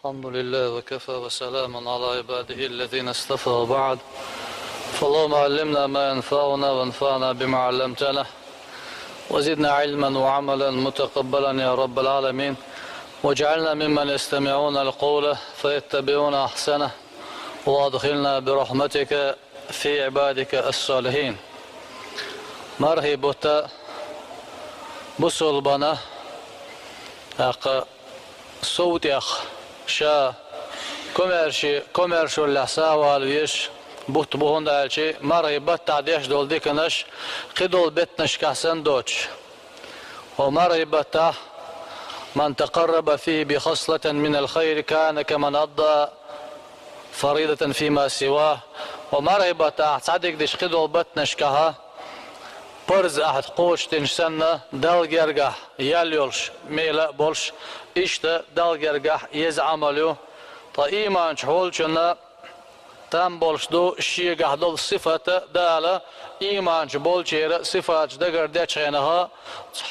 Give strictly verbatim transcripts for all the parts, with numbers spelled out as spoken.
الحمد لله وكفى وسلام على عباده الذين اصطفى وبعد. فاللهم علمنا ما ينفعنا وانفعنا بما علمتنا وزدنا علما وعملا متقبلا يا رب العالمين. واجعلنا ممن يستمعون القول فيتبعون أحسنه وأدخلنا برحمتك في عبادك الصالحين. Мархий бутт бусулбана, тӀаккха сов тӀех ша комаьрши-, комаьршаллехь сагӀа вала везаш бутт бу, хӀунда аьлча мархий баттахь деш долу диканаш кхидолу беттанашкахь санна доцуш. ХӀокху мархий баттахь: من تقرب فيه بخصلة من الخير كان كمن أدى فريضة فيما سواه. ХӀокху мархий баттахь цхьа дика дича кхидолу баттанашкахь парз ахьа кхочушдинчу санна, Далла гергахь ял йолуш, мела а болуш, иштта Далла гергахь еза Ӏамал ю. Ткъа ийманчу волчунна там болуш ду шегахь долу сифат а, Дала ийманчу болчеран сифаташ дагардечу хенахь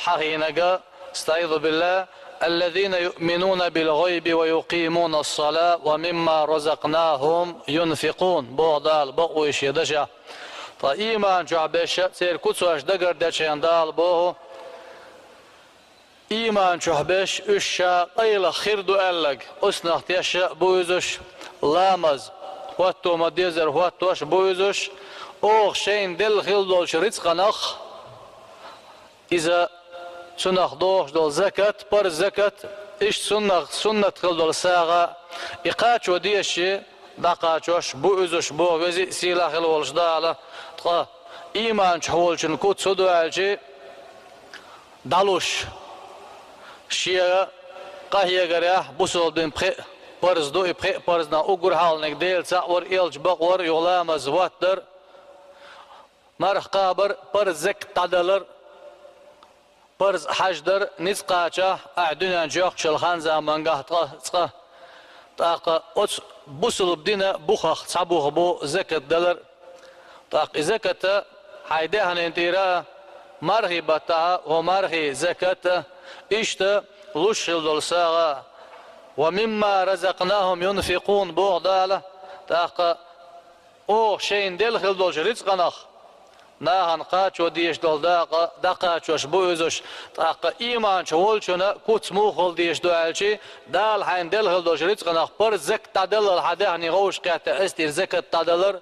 хьахийнарг, أستعيذ بالله: الذين يؤمنون بالغيب ويقيمون الصلاة ومما رزقناهم ينفقون, боху Дала бакъволуш шен дашехь. Ткъа ийман чохь берш а, церан куцаш дагардечу хенахь Дала боху, ийман чохь берш, уьш ша къайлаха хир ду аьлларг, оцунах теш а бу иза уьш, ламаз, хӀотто ма-деззара хӀоттош а бу иза уьш, оха шайна делла хилла долчу рицкъанах, иза цунах дохуш долу закат, парз закат, иштта суннах-, суннат хилла долу сагӀа, и кхачо дезаш, дӀакхачош бу иза уьш, боху веза а, сийлахь а хилла волчу Дала. Ткъа ийман чохь волчун куц хӀун ду аьлча, дӀалуш, шен къахьегарехь, бусалба дин пхеа парз ду, и пхеа парзнах уггар хьалханиг Дела цхьаъ вар, элча бакъвар, юха ламаз хӀоттадар, марха кхабар, парз закат дӀадалар, парз хьаж дар, ницкъ кхачахь, ахь дуьнен чу йоккхучул хан-замангахь ткъа, цкъа. ТӀаккха оцу бусалба дина бухах цхьа бух бу закат далар. ТӀаккха и закат хьайн даьхнина тӀера а, мархий баттахь а, хӀокху мархий закат а, иштта луш хилла долу сагӀа а. ومما رزقناهم ينفقون, боху Дала. ТӀаккха оха шайна делла хилла долчу рицкъанах нахана кхачо дезаш долу дакъа дӀакхачош бу иза уьш. ТӀаккха ийман чохь волчунна куц муха хила дезаш ду аьлча, Дала хьайна делла хилла долчу рицкъанах парз закат дӀадаллал хьан даьхни гӀовш кхетта, эстийра закат дӀадалар,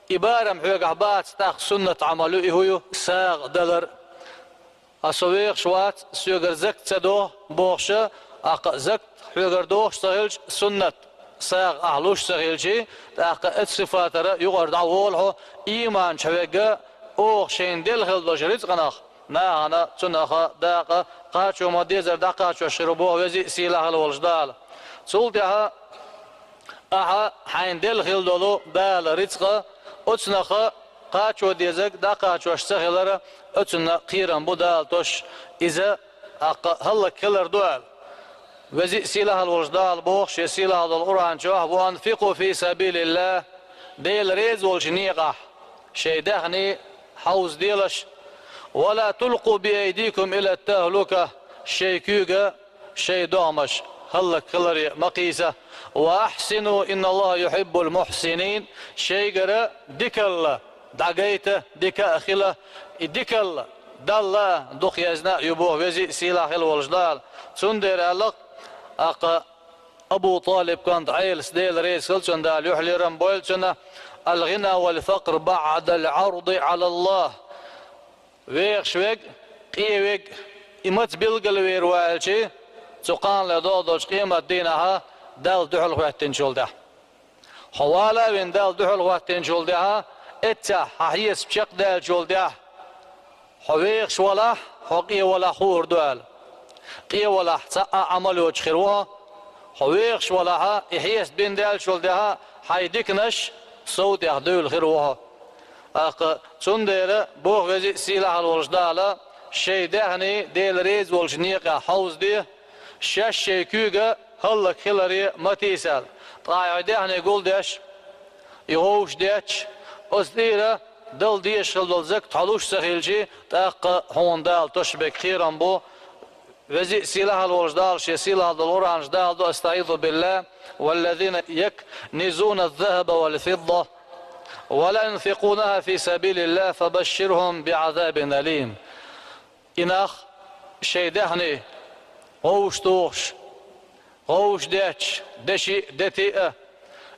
и барам хьоьгахь бац, тӀаккха суннат Ӏамал ю, и хӀун ю, сагӀа далар. Ткъа со вехаш вац, соьгара закат ца до, бохуш а, тӀаккха закат хьоьгара дохуш ца хилча, суннат сагӀа ахь луш ца хилча, тӀаккха оцу сифатара юкъара дӀаволу хьо, ийман чохь верг а, оха шайна делла хилла долчу рицкъанах нахана цунах дакъа кхачо ма-деззара дӀакхачош хир ву, боху веза а, сийлахь а хилла волчу Дала. Цул тӀаьхьа ахьа хьайна делла хилла долу Дала рицкъа, оцунах кхачо дезарг дӀакхачош ца хилар, оцунна кхерам бу Дала тосуш, иза тӀаккха хӀаллакьхилар ду аьлла. Веза а, сийлахь а волчу Дала боху шен сийлахь долу Къуръан чохь: وأنفقوا في سبيل الله, Дела реза волчу некъахь шайн даьхни хьовзаделаш, ولا تلقوا بأيديكم إلى التهلكة, шайн куьйга шайн догӀмаш хӀаллакьхиларе ма кхийса. وأحسنوا إن الله يحب المحسنين, шайгара дикалла дӀагайта, дика а хила, и дикалла Далла дукха езна а ю, боху веза а, сийлахь а хилла волчу Дала. Цундела аьлла-кх, тӀаккха Абу ТӀалиб кӀант Ӏелас, Дела реза хила цунна, Дала юьхь-лерам бойла цунна: الغنى والفقر بعد العرض على الله. Вехаш верг а, къе верг а, и маца билгалвер ву аьлча, цу кханале догӀу долчу къематан дийнахь Далла дуьхьал хӀоьттинчул тӀаьхьа. Хьо вала а вина Далла дуьхьал хӀоьттинчул тӀаьхьа, эццехь хьан хьесап чекхдаьллачул тӀаьхьа, хьо вехаш валахь, хьо къе валахь хуур ду аьлла. Къе валахь, цхьа а Ӏамал йоцуш хир ву хьо. Хьо вехаш валахь, и хьесап бина даьллачул тӀаьхьа, хьайн диканаш сов тӀех дуьйла хир ву хьо. ТӀаккха цундела боху веза а, сийлахь а волчу Дала, шайн даьхни Дела реза волчу некъехь хьовзаде, шаьш шайн куьйга хӀаллакьхиларе ма тийса аьлла. Ткъа хьайн даьхни гулдеш, и гӀовшадетташ, оцу тӀера дала дезаш хила долу закат хьо луш ца хилча, тӀаккха хьуна Дала тосуш берг кхерам бу, Веза а сийлахьа а волчу Дала шен сийлахьалла долу Къуръан чохь даладо: أستعيذ بالله: والذين يكنزون الذهب والفضة ولا ينفقونها في سبيل الله فبشرهم بعذاب أليم. И нах шайн даьхни гӀовш тухуш, гӀовш детташ, деши а, дети а,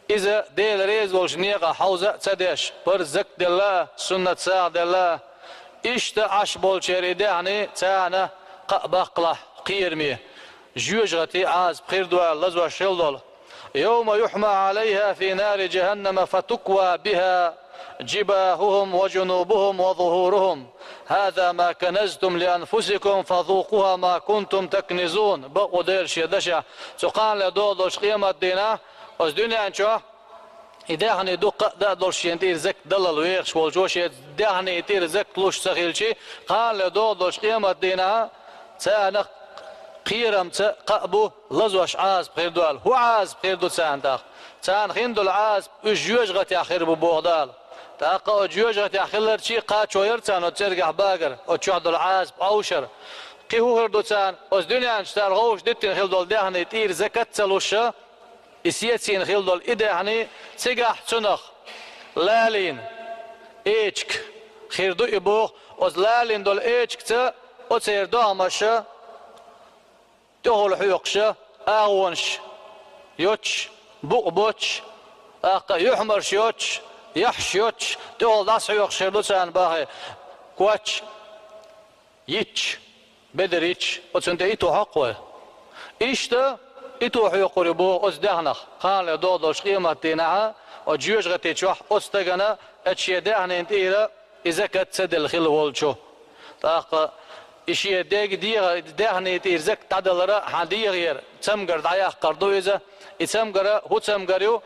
иза Дела реза волчу некъахь хьовза а ца деш, парз закат делла а, суннат сагӀа делла а, иштта Ӏаш болчеран и даьхни царна кхаъ баккхалахь кхераме, жоьжахати Ӏазап хир ду аьлла лазош хила долу. يوم يحمى عليها في نار جهنم فتكوى بها جباههم وجنوبهم وظهورهم هذا ما كنزتم لأنفسكم فذوقوا ما كنتم تكنزون. Бакъ ву Дела шен дашехь, цу кханале догӀу долчу къематдийнахь, оцу дуьнен чохь и даьхни дуккха а дан а долуш шена тӀера закат даллал вехаш волчо шен даьхни тӀера закат луш ца хилчи, кханале догӀу долчу къематдийнахь царна кхерамца кхаъ бу, лазош Ӏазап хир ду аьлла. ХӀун Ӏазап хир ду царна тӀаккха? Царна хин долу Ӏазап уьш жоьжахатех хир бу боху Дала. ТӀаккха оцу жоьжахатех хиларчий кхачо яра царна оцу цӀергехь багар, оцу чохь долу Ӏазап Ӏовшар. Кхин хӀун хир ду царна? Оцу дуьнен чохь цара гӀовш диттина хила долу даьхни тӀера закат ца луш, и сецийна хила долу и даьхни цигахь цунах лалийна эчиг хир ду и боху, оцу лалийна долу эчигца оцеран догӀмаша тӀехула хьоькхуша, агӀонаш йоцуш, букъ боцуш, тӀаккха юьхьмарш йоцуш, яххьаш йоцуш, тӀехула дӀасахьоькхуш хир ду царна бахе, коч йитча, бедар йитча, оцунна тӀе ито хьокху вай. Иштта ито хьоькхур ю боху оцу даьхнах, кханале догӀу долчу къематдийнахьа, оцу жоьжахати чохь оцу стагана, оцу шен даьхнина тӀера и закат ца делла хилла волчу. ТӀаккха и шен дега дегӀа даьхни тӀера закат дӀадалара хьан дегӀера цамгар дӀаяккхар ду иза. И цамгара хӀун цамгар ю?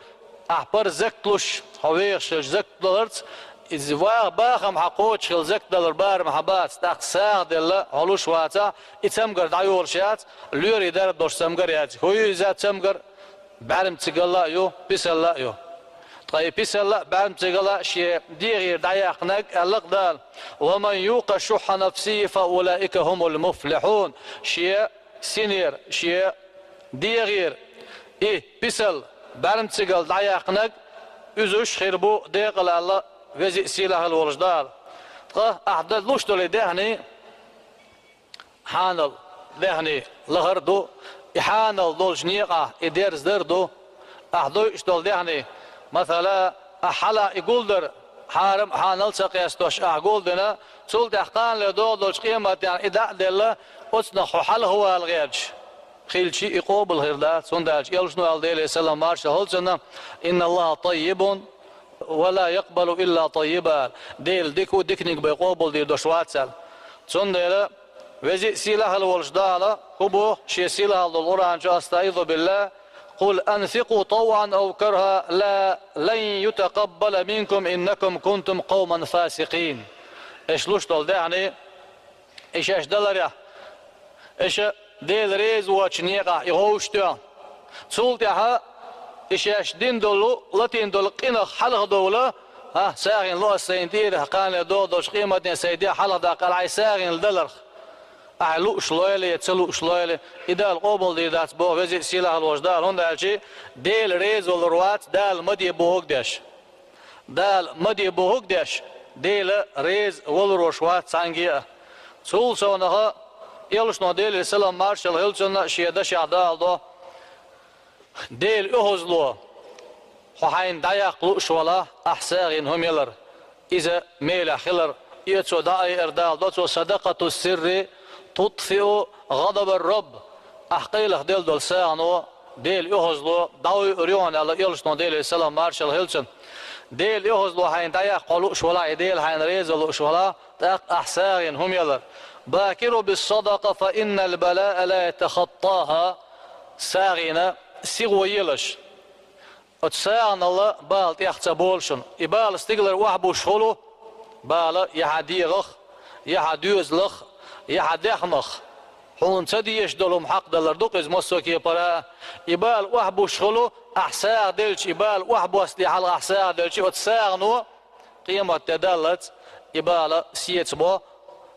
Ахь парз закат луш, хьо вехаш хилча закат даларца, иза ваха бахам хьан кхочуш хилла закат далар барам хьан бац, тӀаккха сагӀа делла хьо луш вацахь, и цамгар дӀайолуш яц, лоьрий дарба долуш цамгар яц. ХӀун ю иза цамгар? БӀаьрмци гала а ю, писалла а ю. Ткъа и писалла а, бӀаьрмци гала а шен дегӀера дӀаяьккхинарг аьлла-кх Дала: ومن يوق شح نفسه فأولئك هم المفلحون. Шен синера, шен дегӀера и писал, бӀаьрмцигал дӀаяьккхинарг, уьзуш хир бу декъала аьлла веза а сийлахьа а волуш Дала. Ткъа ахь дан луш долу и даьхни, хьанал даьхни лахар а ду, и хьанал долчу некъахь и дерзадар а ду. Ахь дойуш долу даьхни, масала, ахь хьала и гулдар, хьарам а хьанал а ца къестош ахь гулдина, цул тӀаьхьа кханале догӀу долчу къематдийнахь и дӀа а делла, оцунах хьо хьалха вала гӀерташ хилчи, и къобал хир дац, хӀунда аьлча элчано аьлла, Делера салам маршалла хуьлда цунна: إن الله طيب ولا يقبل إلا طيبا. Дела дика ву, диканиг бен къобалдийр долуш вац аьлла. Цундела веза а сийлахьа а волуш Дала хӀун боху шен сийлахьалла долу Къуръан чу: أستعيذ بالله: قل أنفقوا طوعا أو كرها لا لن يتقبل منكم إنكم كنتم قوما فاسقين. Аша луш долу даьхни, и шаьш даларехь, аша Дела реза воцучу некъахь и гӀовшто. Цул тӀаьхьа и шаьш дина долу, латийна долу къинах хьалха довла, хӀа, сагӀина ло ас сайна тӀера, кханале догӀу долчу къематдийнахь сайн де хьалха даккха аьлла, хьайн сагӀина даларх. Ахьа лууш лойла я ца лууш лойла, и Дала къобалдийр дац боху веза а сийлахьа а волуш Дала, хӀунда аьлча Дела реза валур вац Дала ма де бохург деш. Дала ма де бохург деш, Дела реза валур волуш вац цхьаьнгге а. Цул совнаха элчано, Делера салам маршалла хуьлда цунна, шен дашехь даладо: Дела оьгӀазло, хьо хьайна дӀаяккха лууш валахь, ахь сагӀина хӀума ялар, иза мелехь хилар, и цо дӀаайар даладо цо: صدقة السر تطفئ غضب الرب. Ахь къайлаха делла долу сагӀано Дела оьгӀазло дӀайоуьйтур ю хьуна аьлла элчано, Делера салам маршалла хуьлда цунна. Дела оьгӀазло хьайна дӀаяккха хьо лууш валахь, и Дела хьайна реза лууш валахь, тӀаккха ахь сагӀина хӀума ялар. بادروا بالصدقة فإن البلاء لا يتخطاها. СагӀина сихо елаш. Оцу сагӀанал бала тӀех ца болу шуна. И бала стигалара охьабуш хуьлу, бала я хьан дегӀах, я хьан доьзалах, я хьан даьхнах. Хьуна ца дезаш долу хӀума хьакхадалар ду-кх иза массо а кепара. И бала охьабуш хуьлу, ахь сагӀа делча, и бала охьабосса де хьалха ахь сагӀа делча, оцу сагӀано къематде даллалц и бала сецабо,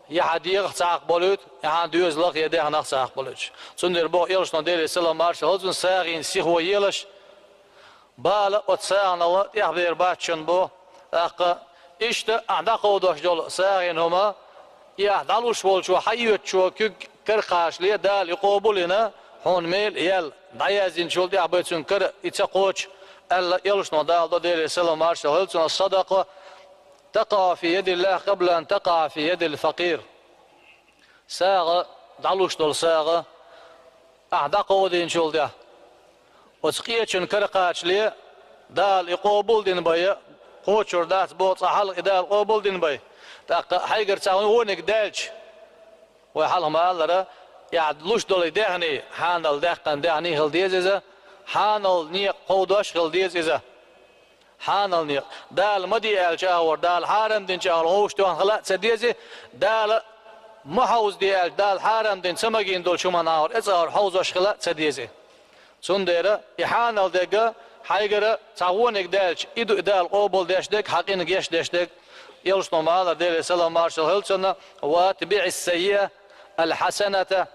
я хьан дегӀах ца хьакхаболуьйту, я хьан доьзалах, я даьхнах ца хьакхаболуьйтуш. Цундела боху элчано, Делера салам-маршалла хуьлда цунна, сагӀина сихо елаш, бала оцу сагӀанал тӀехбер бац шуна боху. ТӀаккха иштта ахь дӀакховдош долу сагӀина хӀума, и ахь дӀалуш волчо, хьайоьцучо куьг кара кхачале, Дала и къобал а йина, хьуна мел а яьлла, дӀаяздинчул тӀаьхьа бен цуьнан кара и ца кхочу, аьлла, элчано даладо, Делера салам-маршалла хуьлда цунна: «Ас-садакъа такъа фи ядиллахӀи къабла ан такъа фи ядил факъир». СагӀа, дӀалуш долу сагӀа ахь дӀакховдийначул тӀаьхьа, оцу къечун кара кхачале, Дала и къобал дина бен, кхочур дац боху цкъа хьалха и Дала къобал дина бен. ТӀаккха хьайгара цхьа вониг даьлча, вай хьалха ма-аллара, и ахь луш долу и даьхни, хьанал даьккхина даьхни хила деза иза, хьанал некъ кховдош хила деза иза. Хьанал некъ. Дала ма де аьллачу агӀор, Дала хьарам динчу агӀор хьовш тоьхна хила а ца деза, Дала ма хьовзаде аьлча, Дала хьарам дина ца магийна долчу хӀуманна агӀор, эцу агӀор хьовзош хила а ца деза. Цундела и хьанал дерг хьайгара цхьа вониг даьлча, и ду и Дала къобал деш дерг, хьан къинга гечдеш дерг. Элчано ма-аллара, Делера салам-маршалла хуьлда цунна: «Ва атбиӀис-саййиӀата ал-хьасаната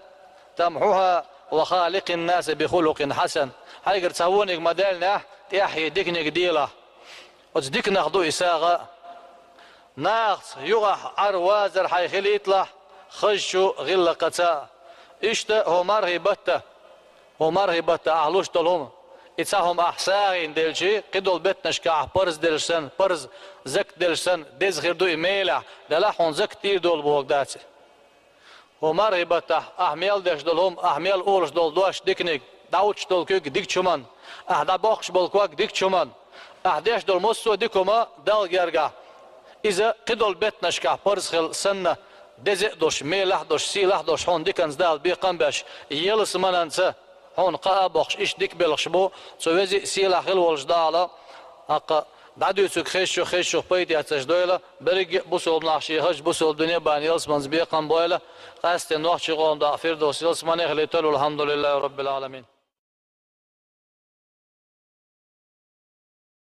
тамхьухӀа ва халикъин-наса би хулукъин хьасан». Хьайгара цхьа вониг ма-даьллинехь, тӀаьхье диканиг делахь. Оцу диканах ду и сагӀа. Нахаца юкъахь Ӏар-вазар хьайн хилийталахь, хазачу гӀиллакхаца. Иштта хӀокху мархий батта, хӀокху мархий батта ахь луш долу хӀума, и цхьа хӀума ахь сагӀина делчи, кхидолу беттанашкахь парз делаш санна, парз закат делаш санна, деза хир ду и мелехь, делахь хьуна закат дийр долу бохург дац и. ХӀокху мархий баттахь ахь мел деш долу хӀума, ахь мел олуш долу дош диканиг, дӀахӀуттуш долу куьг дикачу хӀуманна, ахь дӀабоккхуш болу ког дикачу хӀуманна, ахь деш долу массо а дика хӀума Далла гергахь, иза кхидолу беттанашкахь парз хилла санна, деза а долуш, мелахь а долуш, сийлахь а долуш, хьуна диканца Дала бекхам а беш, ялсаманенца хьуна кхаъ а боккхуш, иштта дика белхаш бу, цу веза а, сийлахь а хила волчу Дала. ТӀаккха дӀадуьйцург хезачух, хезачух пайда эцнарш дойла, берриге а бусалба нах шен хазачу бусалба дуьне бан ялсаманца бекхам а бойла, къаьсттина нохчийн къоман дакъа Фирдовс ялсамане хилийталла, валхьамдулиллахӀи раббил Ӏаламин.